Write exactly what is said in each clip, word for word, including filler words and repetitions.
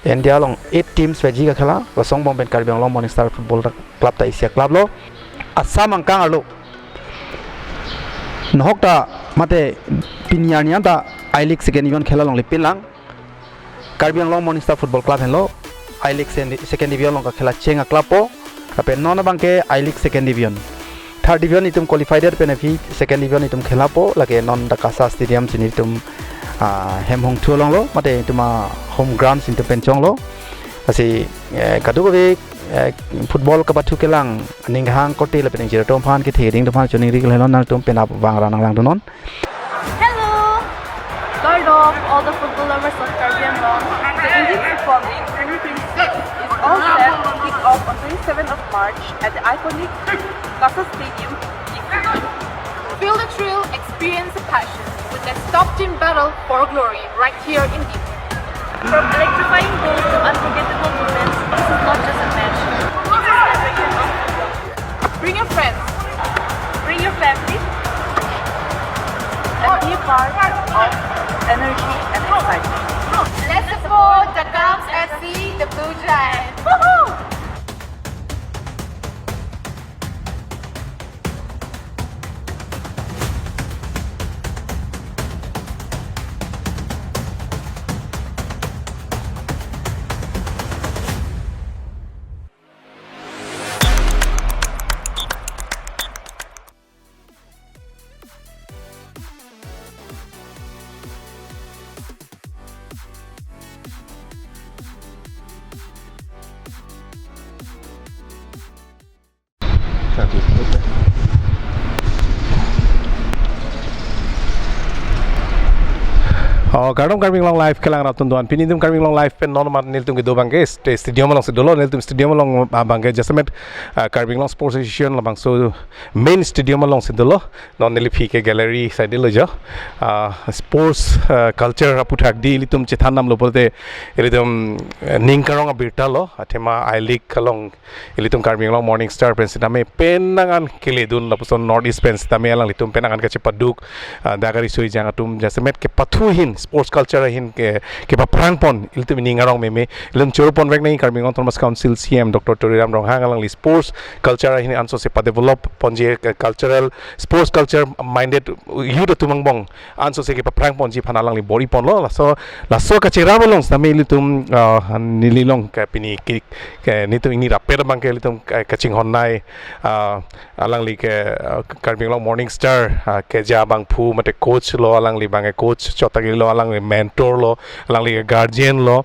India along eight teams veji kakhela, laso angbong pen Karbi Anglong Morning Star Football ta-, Club ta isi a-club lo. Assam angkang arlo nohok ta mate pini arni an ta I-League Second Division khela longle pinlang. Karbi Anglong Morning Star Football Club henlo I-League sen-, Second Division along kakhela cheng a-club po. Lapen non abang ke I-League Second Division. Third Division itum qualified pen aphi Second Division itum khela po, lake non dak KASA Stadium si nelitum, ah, hem hongthu along lo, mate itum a-home ground si nelitum pen chonglo. Lasi, eh, kadokave, eh, football kapathu kelang aning hang korte lapen ingjir atum aphan kethe ding atum aphan choningri ke lahelo, nangtum penap vang ra nanglangdunnon. Hello! Kardom, all the football lovers of Karbi Anglong. The Indian Football League twenty twenty-six is all set to kick off on twenty-seventh of March at the iconic KASA Stadium. Feel the thrill, experience the passion. Witness top team battle for glory right here in Diphu. From electrifying goals to unforgettable moments, this is not just a match. It's a celebration of football. Bring your friends. Bring your family. And be a part of energy and excitement. Let's support the Kams F C, the Blue Giant. Woohoo! Oh, kardom Karbi Anglong Live kelang rat atum do-an. Pini itum Karbi Anglong Live pen non mat nelitum kedo abang ke st-, stadium alongsi dolo, nelitum stadium along, ah, abang ke jasemet, ah, Karbi Anglong Sports Association labangso main stadium alongsi dolo. Non neli aphi ke gallery side lo jo. Ah, sports, ah, culture aputhak di ilitum chethan damlo pulote ilitum, eh, ning karong abirta lo, athema I-League along ilitum Karbi Anglong Morning Star pen sitame penang an keledun lapuson North East pen sitame alanglitum penang an kachepaduk, ah, dak ari sui jang atum jasemet kepathu ahin, sports culture ahin ke, kepaphrang pon ilitum ining arong meme. Ilitum choro ponvek nangji Karbi Anglong Autonomous Council C E M Doctor Tuliram Ronghang alangli sports culture ahin ansose padevelop ponji, eh, cultural, sports culture minded youth atum angbong ansose kepaphrang ponji aphan alangli bor-i ponlo. Laso, laso kacherap along sitame ilitum, ah, neli along ke pini ke, ke nelitum ini rapet abang ke ilitum ke, kachinghon nei, ah, alangli ke, ah, Karbi Anglong Morning Star, ah, keja abangphu mate coach lo, alangli abang ke coach chot ta lo, alangli mentor lo, alangli ke guardian lo.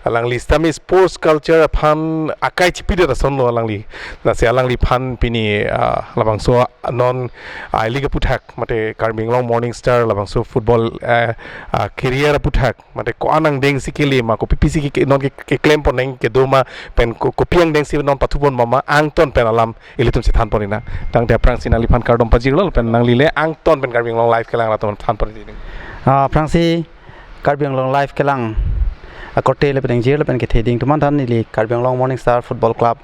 Alangli sitame sports culture aphan akai chipidet ason lo alangli. Lasi alangliphan pini, ah, labangso non I-League aputhak mate Karbi Anglong Morning Star labangso football, eh, ah, career aputhak mate ko-an angdengsi kele ma, kopi pisi ke, non ke, keklem pon nang kedo ma, pen ko, kopi angdengsi non pathu pon ma ma, angton pen alam ilitum chethan pon nang. Tangte aphrangsi nangliphan kardom pajirlo, pen nangli le angton pen Karbi Anglong Live kelang rat atum than pon nang. Ah, aphrangsi Karbi Anglong Live kelang akorte lapen ingjir lapen kethe ding atum aphan neli Karbi Anglong Morning Star Football Club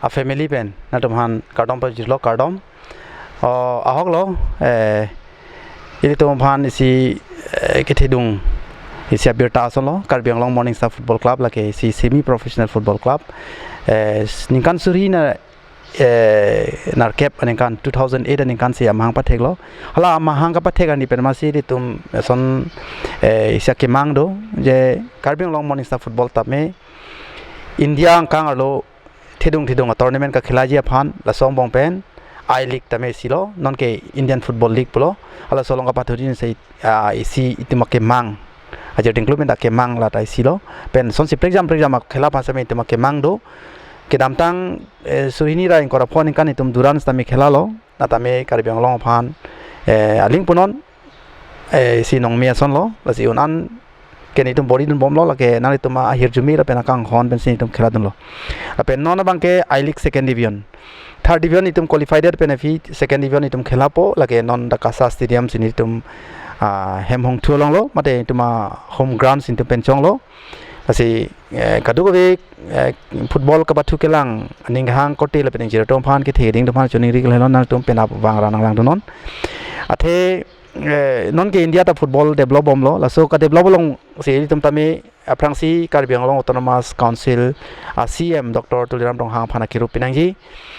a-family pen nangtum aphan kardom pajirlo, kardom. Oh, ahok lo, eh, ilitum aphan isi, eh, kethedung isi abirta ason lo, Karbi Anglong Morning Star Football Club lake isi semi professional football club. Eh, s-, ningkan suri na eh, nerkep aningkan two thousand eight aningkan si amahang patheklo. Hala amahang kapathek arni pen masi ilitum eson, eh, isi akemang do, je Karbi Anglong Morning Star Football tame India angkang arlo thedung thedung a-tournament kakhelaji aphan laso angbong pen I-League tame isi lo, non ke Indian Football League pulo. Halaso along kapathu ahin si, ah, isi itum akemang. Ajir dingklu pen ta kemang la ta isi lo. Pen sonsi prekjam prekjam akhela aphan sitame itum akemang do. Kedamtang, eh, suri hini ra ingkoi ra pho aningkan itum Durand sitame khela lo. Natame Karbi Anglong aphan, eh, aling punon, eh, isi nongme ason lo. Lasi un-an ke nelitum bor-i dunbomlo, lake nanglitum ahirjume lapen akanghon pensi nelitum khela dunlo. Lapen non abang ke I-League Second Division. Third Division itum qualified pen aphi Second Division itum khela po, lake non dak KASA Stadium si nelitum, ah, hem hongthu along lo, mate itum a-home ground si nelitum pen chonglo. Lasi, eh, kadokave, eh, football kapathu kelang aning hang korte lapen ingjir atum aphan kethe ding atum aphan choningri ke lahelo, nangtum penap vang ra nanglangdunnon. Athe eh, non ke India ta football develop bomlo, laso ka develop alongsi itum tame aphrangsi Karbi Anglong Autonomous Council a C M Doctor Tuliram Ronghang aphan akirup pinangji.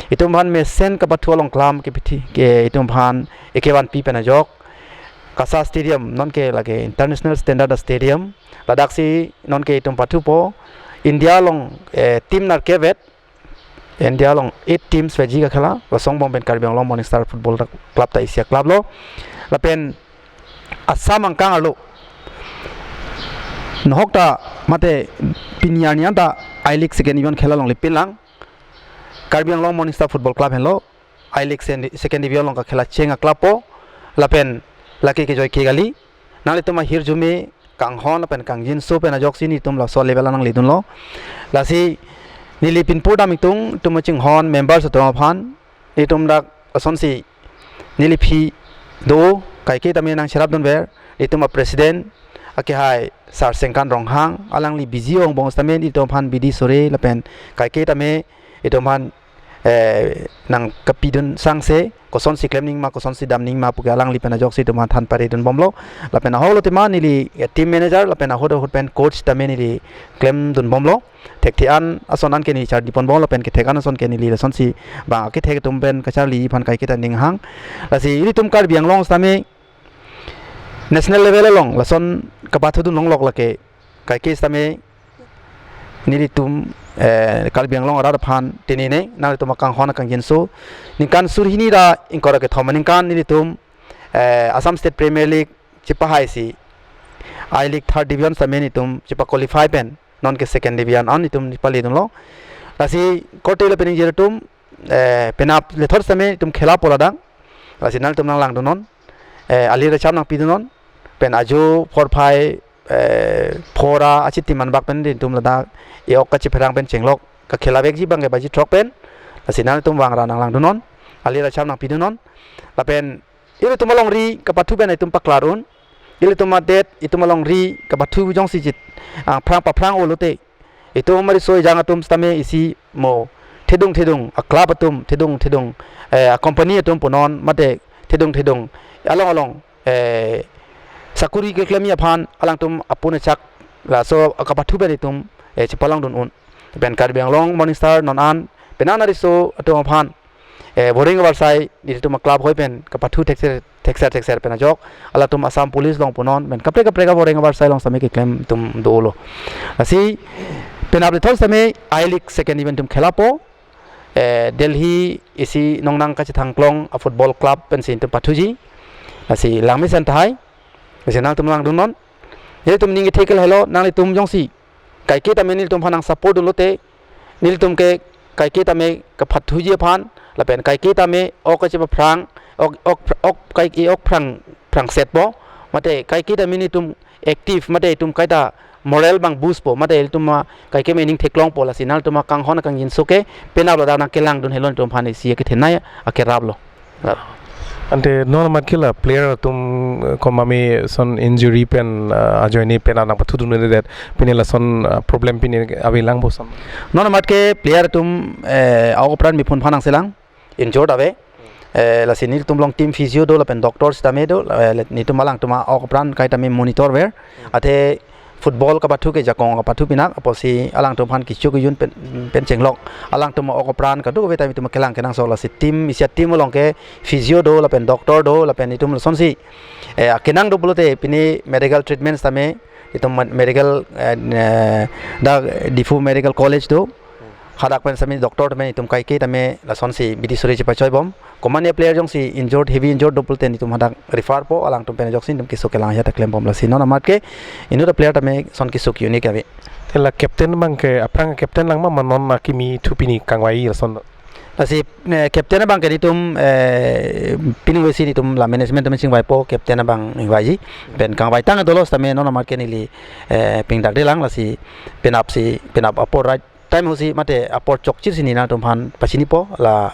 Itum aphan mesen kapathu along klam kepithi ke itum aphan ekevanpi pen ajok KASA Stadium, non ke lake international standard stadium, ladaksi non ke itum pathupo. India along, eh, team nerkep vet, India along eight teams veji kakhela, laso angbong pen Karbi Anglong Morning Star Football ta-, Club ta isi a-club lo. Lapen Assam angkang arlo nohok ta mate pini arni an ta I-League second division khela longle pinlang. Karbi Anglong Morning Star Football Club henlo I-League sen-, second division along kakhela cheng a-club po. Lapen lake kejoi ke kali. Nanglitum ahirjume kanghon lapen kangjinso pen ajoksi netum laso level anang ledunlo. Lasi neli pinpur dam ingtung, itum chinghon members atum aphan, netum dak asonsi neli aphi do, kaike tame nangcherapdunver, netum a-president akehai Sar Sengkan Ronghang, alangli busy angbong sitame netum aphan bidi sore lapen kaike tame itum aphan, eh, nangkapidun sangse, kosonsi klem nangma, kosonsi dam nangma puke alangli pen ajoksi itum aphan than paridun bomlo. Lapen ahoklo tema neli, eh, team manager, lapen ahut ahut pen coach tame neli klemdun bomlo. Thekthe an ason an ke neli charli pon bomlo, lapen kethek an ason ke neli lasonsi bang akethek atum pen kacharli aphan kaike ta ning hang. Lasi ilitum Karbi Anglong sitame national level along lason kapathudun longlok lake kaike sitame nelitum, eh, Karbi Anglong arat aphan tinine, nanglitum akanghon akangjinso, ningkan suri hini ra ingkoi ra kethom aningkan nelitum, eh, Assam State Premier League chepahaisi I-League third division sitame netum chepa-qualify pen non ke second division an netum chepaledunlo. Lasi korte lapen ingjir atum, eh, penap lethot sitame netum khela po ladak. Lasi nanglitum nanglangdunnon. Eh, ali racham nangpidunnon. Pen ajo four five, eh, four a achitim anbak pen netum ladak e-ok kachipherang pen chenglok kakhela vekji abang ke baji throk pen. Lasi nanglitum vangra nanglangdunnon. Ali racham nangpidunnon. Lapen ilitum alongri kapathu pen itum paklar un. Ilitum adet, itum alongri kapathu jongsi chit, ah, phrang paphrang olote, itum amari soi jang atum sitame isi mo thedung thedung a-club atum, thedung thedung, eh, a-company atum punon mate thedung thedung along along, eh, sakuri keklemji aphan alangtum apun achak laso kapathu pen itum, eh, chepalongdun un. Pen Karbi Anglong Morning Star non an penang ariso atum aphan, eh, voreng avarsai netum a-club hoi pen kapathu thekser thekser thekser pen ajok, alatum Assam Police along punon pen kaprek kaprek avoreng avarsai along sitame keklem atum dolo. Lasi penap lethot sitame I-League second division itum khela po, eh, Delhi isi nongnang kachethang klong a-football club pensi itum pathuji. Lasi langmesen tahai. Lasi nangtum langdunnon. Nelitum ning kethek ke lahelo, nanglitum jongsi kaike tame nelitum aphan nang support dunlote, nelitum ke kaike tame kapathuji aphan, lapen kaike tame ok kachepaphrang, ok, ok, ok, kaike ok phrang, phrangsetpo, mate kaike tame netum active, mate itum kaita moral abang boost po, mate itum ma kaike mening theklongpo, lasi nangtum akanghon akangjinso ke penap ladak nangkelangdun helo, netum aphan isi kethenei akeraplo. Ante non amat ke la player atum, eh, komatne son injury pen, eh, ajoine pen anang pathudunde det, pine lason, eh, problem pine ave lang boson. Non amat ke player atum, eh, a-ok apran mepun aphan nangselang, injured ave. Eh, lasi nelitum along team physio do lapen doctor sitame do, eh, le-, netum alangtum a-ok apran kaitame monitor ver. Athe football kapathu ke jakong kapathu pinak, apotsi alangtum aphan kecho kejun pen, pen chenglok. Alangtum a-ok apran kadokave tame itum kelang kenangsot, lasi team, isi a-team along ke physio do, lapen doctor do, lapen itum lasonsi, eh, akenang do pulote pine medical treatment sitame itum med-, medical, eh, ne-, dak Diphu Medical College do. Hadak pen sitame doctor tame itum kaike tame lasonsi bidi sore chepachoi bom. Komatne player jongsi injured, heavy injured do pulote netum hadak refer po, alangtum pen ajoksi netum keso kelang aja ta klem bom, lasi non amat ke inut a-player tame son keso ke-un-ik ave. Te la captain abang ke aphrang captain lang ma, ma non akimi thu pine kangvai lason do? Lasi, eh, captain abang ke netum, eh, pini vesi netum la management tame chingvaipo, captain abang ingvaiji. Pen kangvaitang dolo sitame non amat ke neli, eh, pingdakde lang, lasi penapsi, penap apor right time ahutsi mate apor chokchirsi nelitum aphan pachinipo la,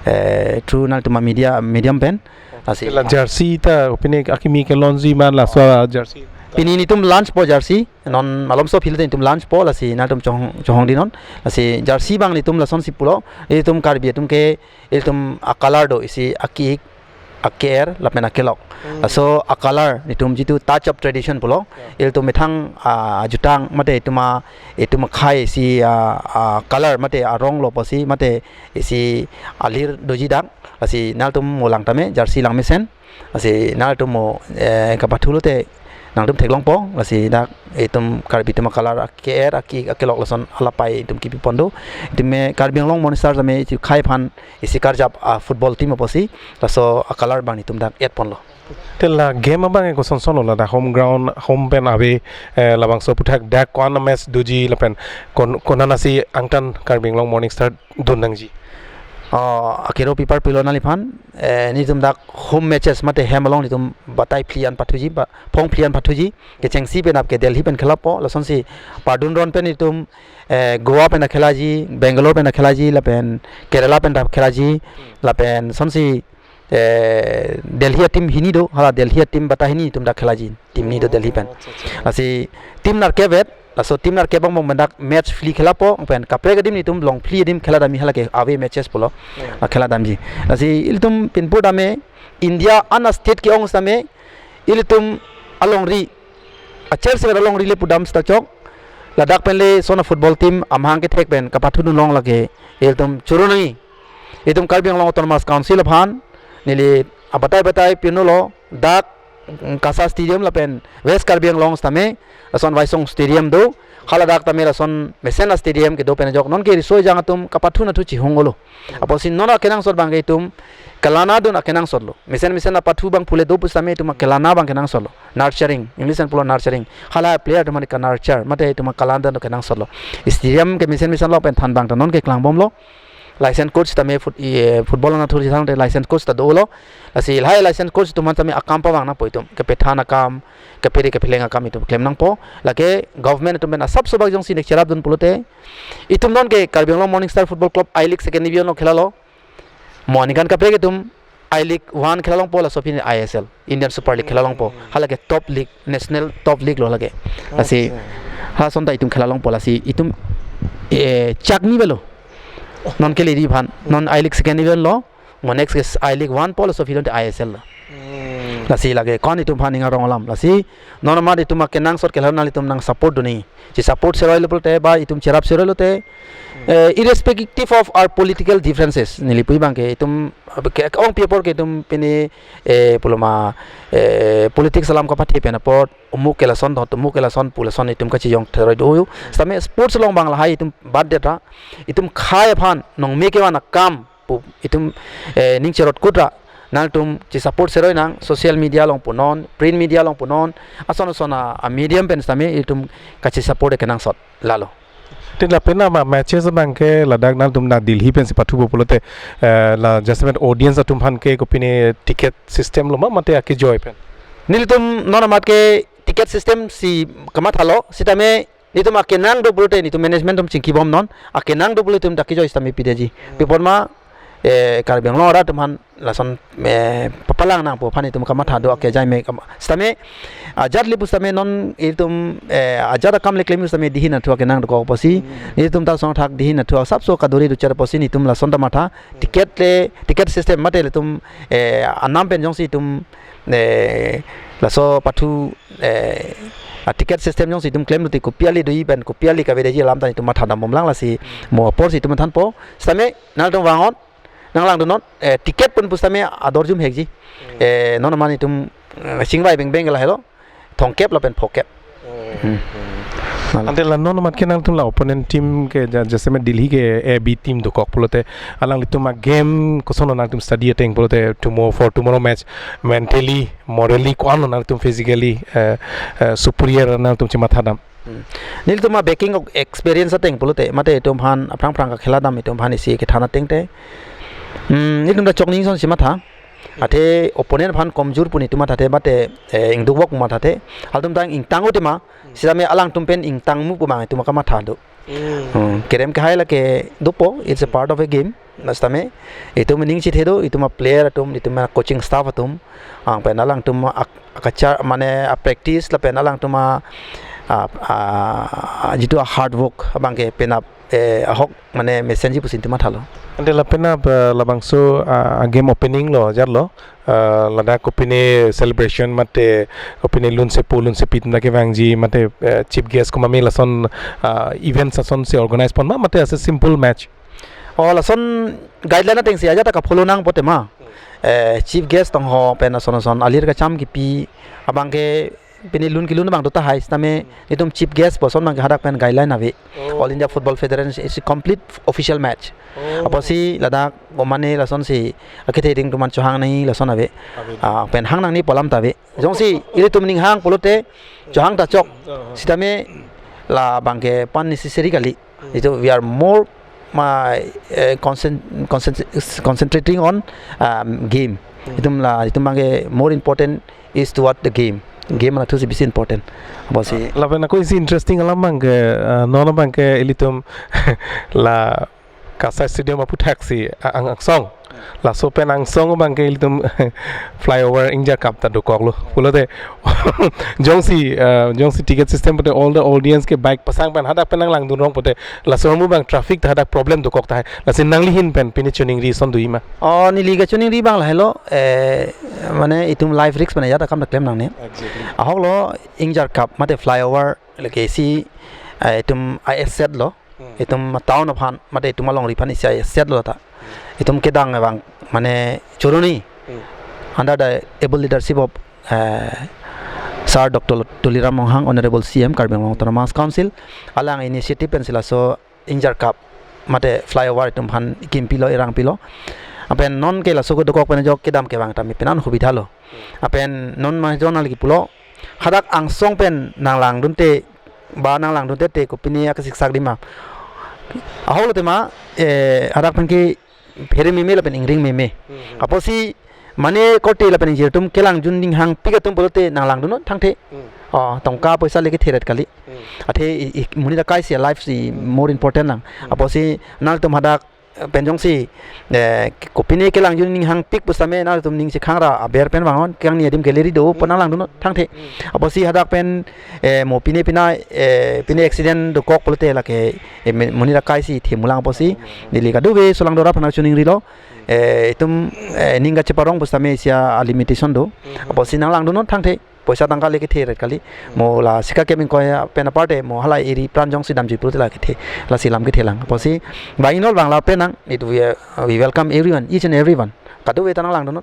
eh, through nangtum a-media, medium pen. Lasi la jersey ta pine akimi ke launch ji ma, laso jersey? Pini netum launch po jersey, non malomso field netum launch po, lasi nangtum chohong, chohongdunnon. Lasi jersey abang netum lasonsi pulo, netum Karbi atum ke, netum a-color do, isi aki-ik a-care lapen akelok. Hmm. Laso a-color netum jitu touch of tradition pulo. Yeah. Ilitum methang, ah, ajutang mate itum a, itum akhei si, ah, ah, color mate arong lo pusi mate isi alir doji dak. Lasi nangtum mo lang tame jersey lang mesen. Lasi nangtum mo, eh, kapathu lote nangtum theklongpo. Lasi dak itum Karbi atum a-color a-care aki akelok lason alapai itum kipi pon do. Itum me Karbi Anglong Morning Star tame itum akhei aphan isi karjap a-football team apotsi laso a-color abang netum dak add ponlo. Te la game abang ke kosonson lo, ladak home ground, home pen ave, eh, labangso aputhak dak ko-an a-match doji lapen kon-, konat ansi angtan Karbi Anglong Morning Star dun nangji? Ah, akero pipar pilo nangliphan, eh, netum dak home matches mate hem along netum batai phli an pathuji, ba, phong phli an pathuji, kechengsi pen apke Delhi pen khelapo, lasonsi pardun ron pen netum, eh, Goa pen ta khelaji, Bangalore pen ta khelaji, lapen Kerala pen ta khelaji, lapen sonsi, eh, Delhi a-team hini do, hala Delhi a-team batai hini netum dak khelaji, team hini do Delhi pen. Oh, acha, acha. Lasi team nerkep vet, laso team nerkep abang abang dak match phli khelapo, pen kaprek adim netum long phli adim khela damji, hala ke away matches pulo. Hmm. Ah, khela damji. Lasi ilitum pinpur tame India an a-state ke-ong tame ilitum alongri, achel sever alongri le pudam seta chok, ladak pen le lason a-football team amahang kethek pen kapathu dun long lake ilitum choro nangji. Itum Karbi Anglong Autonomous Council aphan, neli abatai batai pinulo, dak, mm, KASA Stadium lapen West Karbi Anglong tame, lason Waisong Stadium do, hala dak tame lason mesen a-stadium kedo pen ajok, nonke riso ejang atum kapathu nathu chihung-olo. Apotsi non akenangsot abang ke itum kelana dun akenangsot lo. Mesen mesen apathu abang pule do pusitame itum kelana abang kenangsot lo. Nurturing, English an pulo nurturing. Hala player atum aphan ka-nurture, mate itum kelana dun kenangsot lo. Stadium ke mesen mesen lo pen than abang ta nonke klangbomlo. License coach tame foot-, i, eh, football anathur si than te license coach ta dolo. Lasi lahai license coach atum aphan tame akam pavang nangpo itum. Kepethan akam, kepere kepheleng akam itum klem nangpo. Lake government atum pen asapso bak jongsi nek cherap dun pulote, itum nonke Karbi Anglong Morning Star Football Club I-League second division lo khelalo. Mo aningkan kaprek itum I-League one khela longpo, laso aphi I S L, Indian Super League khela longpo. Hmm. Hala ke top league, national top league lo hala ke. Lasi, acha, ha asonta itum khela longpo, lasi itum, eh, chak ni velo. Nonke lady aphan, non I-League second division lo, mo next ke I-League one po, laso aphi lo te I S L lo. Hmm. Lasi lake ko-an itum aphan ning arong alam. Lasi non amat itum akenangsot ke la nanglitum nang support dunji. Che-support seroi lo pulote ba itum cherap seroi lote, eh, irrespective of our political differences, neli pu abang ke itum ke-ongpi apor ke itum pini, eh, puloma, eh, politics alam kapathe pen apot, omuk ke lason dot, omuk ke lason pu lason itum kachijong theroi do. Sitame sports along abang lahai itum bad det ra, itum akhei aphan nong me kevan akam pu itum, eh, ning cherot kut ra, nangtum che-support seroi nang, social media along punon, print media along punon, ason ason a, a-medium pen sitame itum kache-support kenangsot lalo. Te lapen ama matches abang ke ladak nangtum na Delhi pensi pathupo pulote, eh, la jasemet audience atum aphan ke kopine ticket system lo ma mate akejoi pen? Nelitum non amat ke ticket system si kamathalo, sitame netum akenang do pulote netum management atum chingkibomnon, akenang do pulote netum dak kejoi sitame pidetji. Hmm. Pi apot ma, eh, Karbi Anglong arat atum aphan lason, eh, papalang nangpo aphan itum kamatha do, akejai me kam-, sitame ajat le pusitame non itum, eh, ajat akam le klem pusitame dihin athu akenang dokok apotsi, hmm, itum ta songthak dihin athu asapso kaduri duchar apotsi netum lason ta matha, hmm, ticket le, ticket system mate le itum, eh, anam pen jongsi itum, eh, laso pathu, eh, a-ticket system jongsi itum klem lote kopi ale doji pen kopi ale kavedetji alam ta itum matha dambomlang, lasi mo aporsi itum thanpo. Sitame nangtum vangnon, nanglang dunnon, eh, ticket pen pusitame ador jum hekji. Hmm. Eh, non amat itum, eh, chingvai bengbeng ke lahelo, thomkep lapen phokep. Hmm. Hmm. Hmm. Ante la non amat ke nangtum la opponent team ke ja-, jasemet Delhi ke A B team dokok pulote, alanglitum a-game koson nangtum study ateng pulote tomorrow, for tomorrow match, mentally, morally ko-an nangtum physically, eh, eh, superior nangtum chematha dam? Hmm. Nelitum a-backing of experience ateng pulote, mate itum aphan aphrang aphrang kakhela dam itum aphan isi kethan ateng te, hmm, nelitum ta chokning asonsi matha. Athe opponent aphan komjur pu netum mathathe mate, eh, ingdukvok pu mathathe, halatum ta ingtang-o tema, sitame alangtum pen ingtang mu pu abang itum kamatha do. Hmm. Hmm, kerem kehai lake dopo, it's a part of a game. Lasi tame itum ning chithe do, itum a-player atum, itum a-coaching staff atum, ang pen alangtum a, akachar, mane a-practice lapen alangtum a, ah, ah, jitu a hard work abang ke penap, eh, ahok mane mesenji pusi nelitum mathalo. Ante lapen ap, eh, labangso, ah, game opening lo, jarlo, eh, ladak kopine celebration mate kopine lunsepo lunsepi atum ta kevangji mate, eh, chief guest komat me lason, ah, events asonsi organize pon ma mate ase simple match? Oh, lason guideline atengsi ajat ta ka-follow nangpo tema. Eh, chief guest tong ho pen ason ason alir kacham kipi abang ke pini lun kelun abang do tahai sitame Hmm. itum chief guest puson abang ke hadak pen guideline ave. Oh. All India Football Federation is a complete official match. Oh. Apotsi ladak komane lasonsi akethe ding atum an chohang nangji lason ave. Ave. Ah, pen hang nangji pu alam ta ave. Jongsi ilitum ning hang pulote chohang ta chok. Oh. Sitame labang ke pan necessary kali. Hmm. Itu we are more my, eh, concent-, concent-, concentrating on, um, game. Hmm. Itum la, itum abang ke more important is toward the game. Game la thusi bisi important. Apotsi lapen ako isi interesting alam abang ke, eh, non abang ke ilitum la KASA Stadium aphuthaksi a-, ang-, angsong. Laso pen angsong abang ke ilitum flyover ingjarkap ta dokoklo. Pulote jongsi, eh, jongsi ticket system pute all the audience ke bike pasang pen hadak pen nanglangdun rong pute laso ahormu abang traffic ta hadak problem dokok tahai. Lasi nangli ahin pen pini choningri ason doji ma? Oh, neli kachoningri abang lahelo, eh, mane itum life risk pen ajat akam ta klem nangne. Exactly. Ahoklo ingjarkap mate flyover lake isi, eh, itum a-asset lo. Hmm. Itum town aphan, mate itum alongri aphan isi a-asset lo ta. Itum kedang abang, mane choroni. Hmm. Under the able leadership of, eh, Sir Doctor Tuliram Ronghang, Honorable C M, Karbi Anglong Autonomous Council, alang initiative pensi laso ingjarkap, mate flyover itum aphan kimpi lo, irang pilo. Lapen non ke laso kedokok pen ajok kedam kevang tame penan hubidha lo. Lapen non ma jon alki pulo, hadak angsong pen nanglangdunte, ba nanglangdunte te kopine akesik sak dima. Ahoklo tema, eh, hadak pen ke phere meme lapen ingring meme. Hmm, hmm. Apotsi mane korte lapen ingjir atum kelangjun ning hangpik atum pulote nanglangdun non thangthe. Hmm. Oh, tongka poisa le kethe ret kali. Hmm. Athe i, i, monit akai si life si Hmm. more important lang. Hmm. Apotsi nangtum hadak, eh, pen jongsi, eh, kopine kelangjun ning hangpik pusitame nangtum ning si khangra aber pen vangnon kangni adim ke leri do pu Hmm. nanglangdun non thangthe. Hmm. Apotsi hadak pen, eh, mo pine pina, eh, pine accident dokok pulote lake, eh, me-, monit akai si themulang apotsi Hmm. neli kadokave solangdo ra aphan choningrilo. Hmm. Eh, itum, eh, ning kacheparong pusitame isi a-limitation do. Hmm. Apotsi nanglangdun non thangthe. Poisa tangka le kethe ret kali. Hmm. Mo la sika keming koya pen aparte mo halai eri pran jongsi damji pulote la kethe. Lasi lam kethe lang. Apotsi banginol abang lapen nang, it we, uh, we welcome everyone, each and everyone. Kadokave ta nanglangdun non.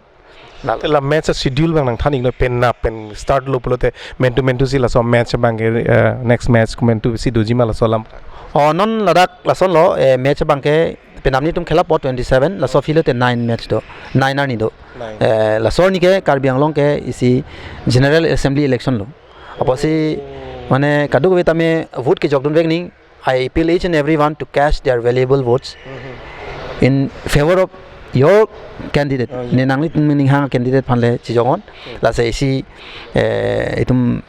Lalo. Te la match schedule abang nangthan-iknon, penap pen start lo pulote man to man to si laso match abang ke, eh, next match man to si doji ma laso alam? Oh, non ladak lason lo, eh, match abang ke penap nelitum khela po twenty-seven, laso field te nine match do, nine arni do. Nine. Eh, laso arni ke Karbi Anglong ke isi General Assembly election lo. Apotsi Oh. mane kadokave tame vote kejokdun vek ning, I appeal each and everyone to cast their valuable votes Mhm. in favor of your candidate. Oh, yeah. Ne nanglitum ning hang candidate aphan le chejoknon. Hmm. Lasi isi, eh, itum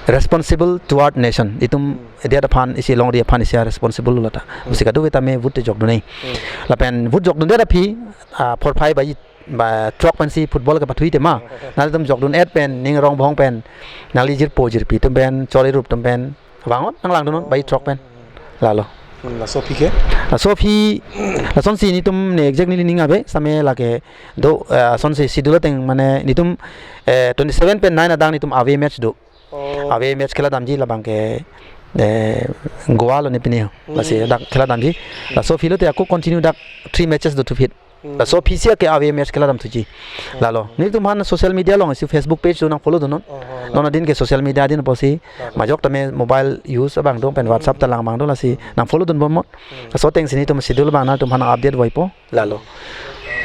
responsible toward nation. Itum Hmm. dia aphan isi longri aphan isi responsible lo ta. Hmm. Pusi kadokave tame vote te jokdun nai. Hmm. Lapen vote jokdundet aphi, ah, four five baji, ba throk pensi football kepathui tema. Nanglitum jokdun-et pen, ning rong bhong pen, nangli jirpo jirpi atum pen, chori rup atum pen vangnon, nanglangdun non, baji throk pen. Lalo. Hmm, laso aphi ke? Laso aphi, lasonsi nelitum ne exact neli ning ave, sitame lake do, eh, lasonsi schedule ateng mane nelitum, eh, twenty-seven pen nine adang nelitum away match do. Oh. Away match khela damji labang ke, eh, Goa lo ne pine ho. Hmm. Lasi dak khela damji. Laso aphi lote ako continue dak three matches do thupit. Hmm. Laso aphi si ke away match khela dam thuji. Hmm. Lalo. Nelitum aphan social media along isi Facebook page do nang follow dun non. Oh, oh, lalo. Non adin ke social media adin apotsi. Lalo. Majok tame mobile use abang do pen WhatsApp ta lang abang do lasi nang follow dun bomnon. Hmm. Laso atengsi nelitum schedule abang nangtum aphan update voipo. Lalo.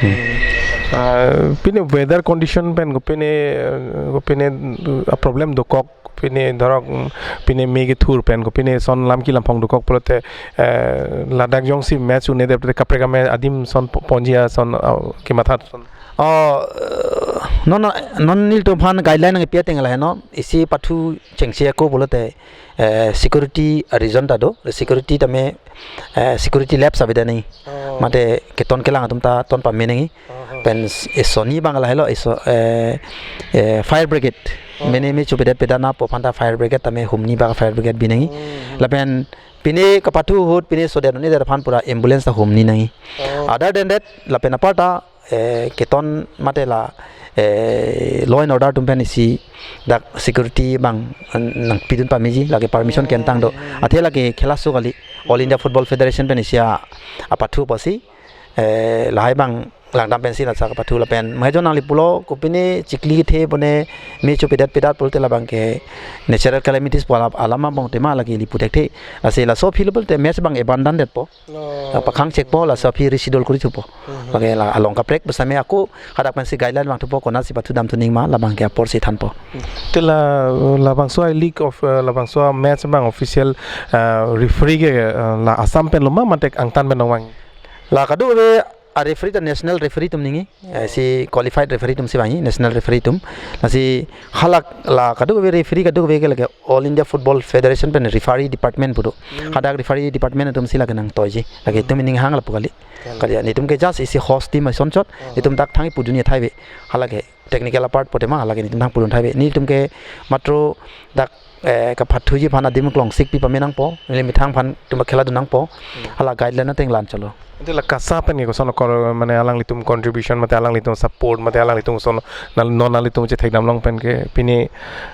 Hmm. Ah, pine weather condition pen kopine, eh, kopine, uh, problem dokok pine dhorok, mm, pine me kethur pen kopine ason lam kilam phong dokok pulote, eh, ladak jongsi match un-edet kaprek ame adim ason po-, ponji ason, ah, kematha ason. Oh, eh, non, non nelitum aphan guideline nangpi ateng laheno, isi pathu chengsi ako pulote, eh, security reason ta do, security tame, eh, security lapse avedet nangji. Oh. Mate keton kelang atum ta ton pame nangji. Oh, oh. Pen s-, eson ni abang lahelo, eso, eh, eh, fire brigade. Oh. Mene me chopedet pedet na pu aphan ta fire brigade tame humni abang fire brigade bi nangji. Hmm, hmm. Lapen pine kapathu ahut pine sodet un-edet aphan pura ambulance ta humni nangji. Oh. Other than that, lapen apar ta, eh, keton mate la, eh, law and order atum pen isi dak security abang nangpidun pameji, lake permission kentang do. Hmm. Athe lake khela so kali, All India Football Federation pen isi a, apathu apotsi, eh, lahai abang langdam pensi la sak apathu lapen. Mahejon nangli pulo kopine chikli kethe pone me chopedet pedet pulote labang ke natural calamities pu alam, alam abang tema lake ili pu thekthe. Lasi laso aphi lo pulote match abang abandon detpo. Oh. Ah, pakhang chekpo, laso aphi reschedule kori thupo. Hmm. Lake la along kaprek pu setame ako hadak pensi guideline vangthupo, konatsi pathudamthu nangji ma labang ke aporsi thanpo. Te la, labangso a-league of, eh, labangso a-match abang official, eh, referee ke, eh, la Assam pen lo ma mate angtan pen lo vang? La kadokave a-referee ta national referee atum nangji, eh, si qualified referee atumsi vangji, national referee atum. Lasi halak la kadokave referee kadokave ke lake All India Football Federation pen referee department pu do. Hmm. Hadak referee department atumsi lake nangtoiji. Lake itum ninghang lapu kali. Kali. Kali, netum ke just isi host team ason chot, uh-huh, netum dak thang pudun athai ave. Halake technical apart pu tema, halake netum thang pudun athai ave. Netum ke matro dak, eh, kapathuji aphan adim klong sik pi pame nangpo, neli methang aphan itum khela dun nangpo. Hmm. Hala guideline ateng la-an chotlo. Ante la KASA pen ke koson kor, mane alanglitum contribution, mate alanglitum support, mate alanglitum koson nal-, non nanglitum chethekdam along pen ke pine,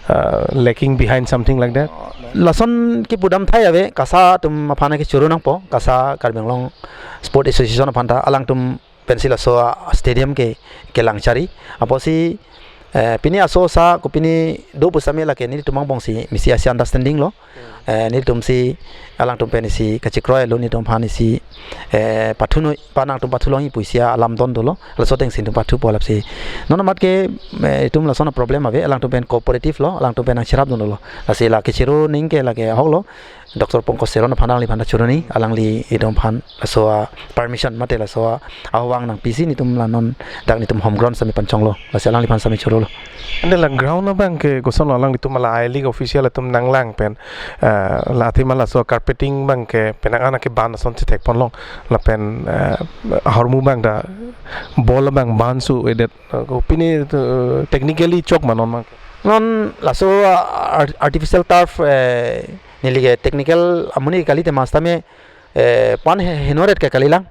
uh, lacking behind something like that? Lason kipudam athai ave, KASA atum aphan ke choro nangpo, KASA Karbi Anglong Sport Association aphan ta alangtum pensi laso a-stadium ke kelang chari. Apotsi, eh, pine aso sa kopine do pu setame lake netum angbongsi misi asi understanding lo. Hmm. Eh, netumsi alangtum pen isi kachekroi lo, netum aphan isi, eh, pathunoi, pa nangtum pathu longji pu isi alam don dolo. Laso atengsi netum pathupo lapsi. Non amat ke, eh, itum lason a-problem ave, alangtum pen cooperative lo, alangtum pen nangcherap dun dolo. Lasi la kechoro nangji ke lake ahok lo. Doctor Pankaj Teron aphan alangliphan ta choro nangji, alangli itum aphan laso a-permission mate laso a-, ahokvang nangpisi netum la non dak netum home ground setame panchonglo, lasi alangliphan setame chorolo. Ante la ground abang ke koson lo, alanglitum la I-League official atum nanglang pen, eh, la athema laso carpeting abang ke penang an ke ban ason chethekponlong, lapen, eh, ahormu abang ta ball abang ban su-edet, eh, kopine, eh, technically chok ma non abang ke? Non laso, ah, art-, artificial turf, eh, neli ke technical amonit kali, tema setame, eh, pan he-, henoret ke kalilang.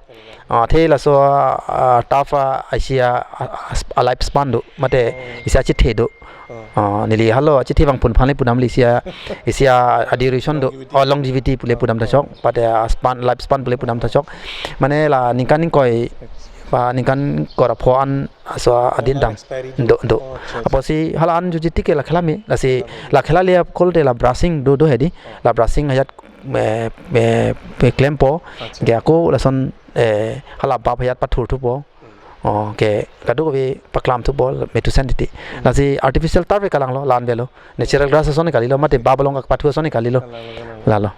Ah, athe laso, ah, turf, ah, isi a, ah, ah, sp-, a-lifespan do, mate, oh, isi achethe do. Oh. Ah, neli halo achethe abang pun aphan le pudam le isi a, isi a, a-duration do, longevity, oh, longevity pu le pudam ta chok, oh, pate a-span, lifespan pu le pudam ta chok. Mane la ningkan ingkoi, ba ningkan ingkoi ra pho an aso adin dam. Expiry date. Do, do. Oh, acha, acha. Apotsi hala an juji tik ke la khela me, lasi, khela me, la khela le akol te la brushing do, do hedi. Oh. La brushing ajat, eh, eh, eh, klempo. Acha. Ke ako lason, eh, hala bap ajat pathurthupo. Hmm. Oh, ke kadokave paklamthupo, me tu sen titi. Hmm. Lasi artificial turf ke kalanglo, la-an avelo. Natural grass ason kalilo, mate bap along kapathu ason kalilo. Kalilo, kalilo. Lalo.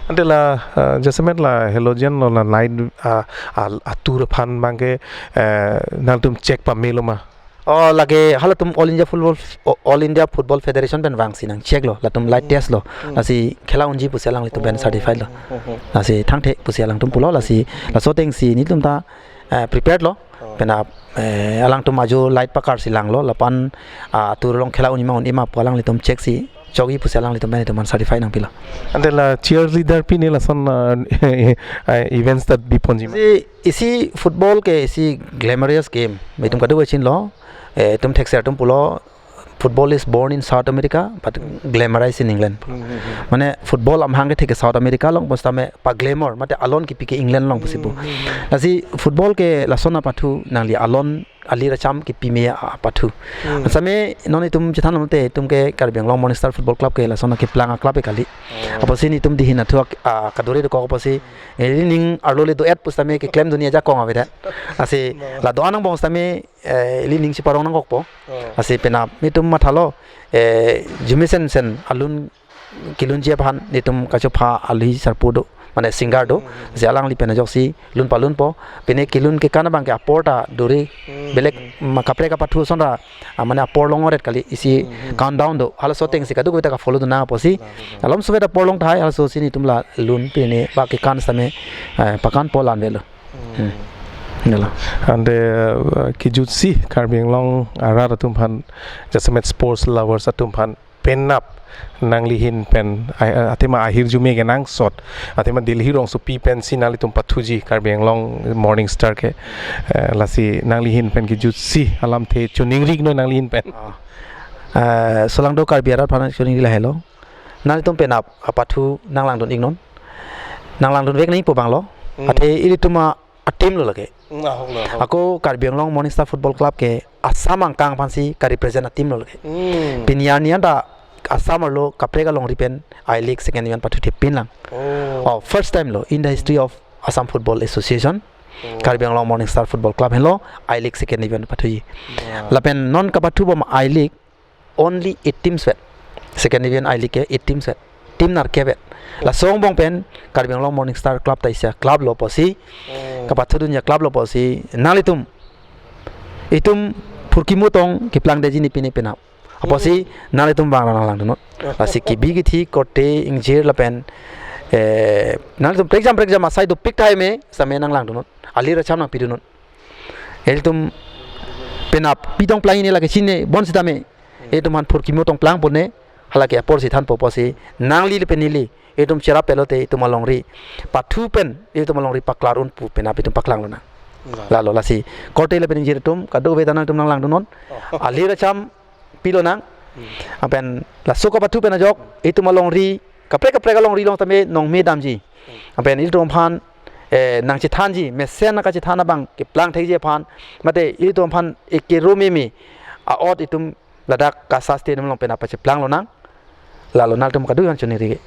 Ante la, eh, jasemet la halogen lo la light, ah, ah, atur aphan abang ke, eh, nangtum check pamelo ma? Oh, lake halatum All India Football, All India Football Federation pen vangsi nangcheck lo, latum light, hmm, test lo. Hmm. Lasi khela unji pusi alanglitum pen, oh, certified lo. Hmm, hmm. Lasi thangthe pusi alangtum pulo, lasi laso atengsi netum ta, eh, prepared lo. Oh. Penap, eh, alangtum ajo light pakarsi langlo, lapen, ah, atur along khela unji ma un-e ma pu alanglitum check si chokji pusi alanglitum pen itum aphan certify nangpilo. Ante la cheerleader pine lason, ah, eh, events ta biponji ma? Isi, isi football ke isi glamorous game. Itum kadokave chinilo, eh, itum thekser atum pulo, "Football is born in South America, but glamorized in England." Hmm, hmm, hmm. Mane football amahang kethek ke South America along, pu setame pa glamour, mate alon kipi ke England along pusi pu. Hmm, hmm, hmm. Lasi football ke lason apathu nangli alon alir acham kipi me apathu. Hmm. Setame non itum chethan lote itum ke Karbi Anglong Morning Star Football Club ke lason keplang a-club ke kali. Oh. Apotsi netum dihin athu ak-, ah, kadure dokok apotsi, eh, ili ning arlo le do-et pu setame keklem dunji ajakong avedet. Lasi, no, la do-an angbong setame, eh, ili ning chiparong nangkokpo. Oh. Lasi penap netum mathalo, eh, jumi sen sen alun kelunji aphan netum kachopha alohi sarpo do, mane singer do, je alangli pen ajoksi lun palunpo, pine kelun kekan abang ke apor ta duri, belek ma kaprek kapathu ason ra, ah, mane apor long-ret kali, isi countdown do, halaso atengsi kadokave ta ka-follow dun nang apotsi, alom suvet apor long tahai, halasosi netum la lun pine ba kekan same, eh, pakanpo la-an avelo. Hmm. Nela. Ante, uh, kejutsi Karbi Anglong arat atum aphan, jasemet sports lovers atum aphan penap nanglihin pen, ah, athema ahirjume kenangsot, athema Delhi rongsopi pensi nanglitum pathuji Karbi Anglong Morning Star ke, eh, lasi nanglihin pen kejutsi alamthe choningri iknon nanglihin pen. Ah. Eh, solangdo Karbi arat aphan choningri lahelo. Nanglitum penap apathu nanglangdun iknon. Nanglangdun vek nangpo abanglo. Hmm. Athe ilitum a-team lo lake. Hmm, ahok lo, ahok. Ako Karbi Anglong Morning Star Football Club ke Assam angkang aphansi ka-represent a-team lo lake. Hmm. Pini arni anta Assam arlo kaprek alongri pen I-League second division pathuthepinlang. Oh. Oh, first time lo in the history of Assam Football Association. Oh. Karbi Anglong Morning Star Football Club henlo I-League second division pathuji. Wow. Lapen non kapathubom I-League only eight teams vet. Second division I-League ke eight teams vet. Team nerkep vet. Laso angbong pen Karbi Anglong Morning Star Club ta isi a-club lo apotsi. Oh. Kapathudunji a-club lo apotsi. Nanglitum itum phurkimo tong keplangdetji ne pine penap. Apotsi nanglitum abang nanglangdunnon. Lasi kebi kethe korte ingjir lapen, eh, nanglitum prekjam prekjam asai dopik tahai me same nanglangdunnon. Alir acham nangpidunnon. Ilitum penap pitong plang ini lake chine bon sitame. Itum aphan phurkimo tong plang pone, halake aporsi thanpo apotsi, nangli le pen neli, itum cherap pelote itum alongri pathu pen, itum alongri paklar un pu penap itum paklang lonang. Lalo lasi, korte le pen ingjir atum, kadokave ta nangtum nanglangdunnon. Oh. Alir acham pilonang. Hmm. Lapen laso kapathu pen ajok, itum alongri, kaprek kaprek alongri along tame nongme damji. Hmm. Lapen ilitum aphan, eh, nangchethanji, mesen nangkachethan abang keplang thekji aphan, mate ilitum aphan ekeroi meme a-ot itum ladak KASA Stadium along pen apacheplang lonang. Lalo nangtum kadokave aphan choningri.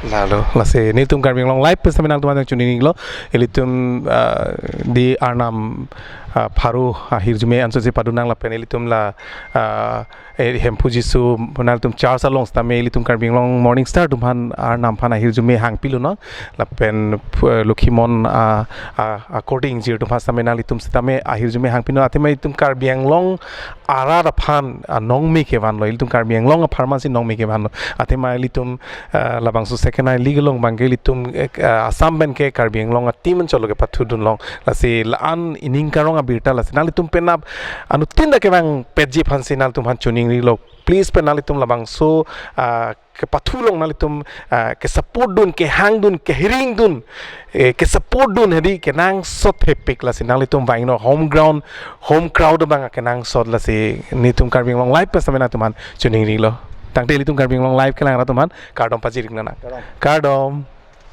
Lalo, lasi nelitum Karbi Anglong Live pen same nangtum aphan choningri lo. Ilitum, ah, di Arnam, ah, pharo ahirjume ansose padunang lapen ilitum la, ah, eh, Hemphu Jisu nangtum church along sitame ilitum Karbi Anglong Morning Star atum aphan Arnam aphan ahirjume hangpilonang. Lapen, eh, Lokhimon, ah, ah, according jir atum aphan sitame nanglitum sitame ahirjume hangpinon, athema itum Karbi Anglong arat aphan, ah, nongme kevanlo, ilitum Karbi Anglong apharman si nongme kevanlo. Athema ilitum, ah, labangso second I-League along abang ke ilitum, eh, ah, Assam pen ke Karbi Anglong a-team anchot lo kepathudun long. Lasi la-an ining karong abirta lasi nanglitum penap anuttin ta kevangpetji aphansi nanglitum aphan choningrilo. Please pen nanglitum labangso, ah, kepathu along nanglitum, ah, ke-support dun, kehang dun, kehiring dun, eh, ke-support dun hedi kenangsot thepik lasi nanglitum vangnon home ground, home crowd abang kenangsot lasi nelitum Karbi Anglong Live pen same nangtum aphan choningrilo. Tangte ilitum Karbi Anglong Live kelang arat atum aphan kardom pajir iknang. Kardom. Kardom.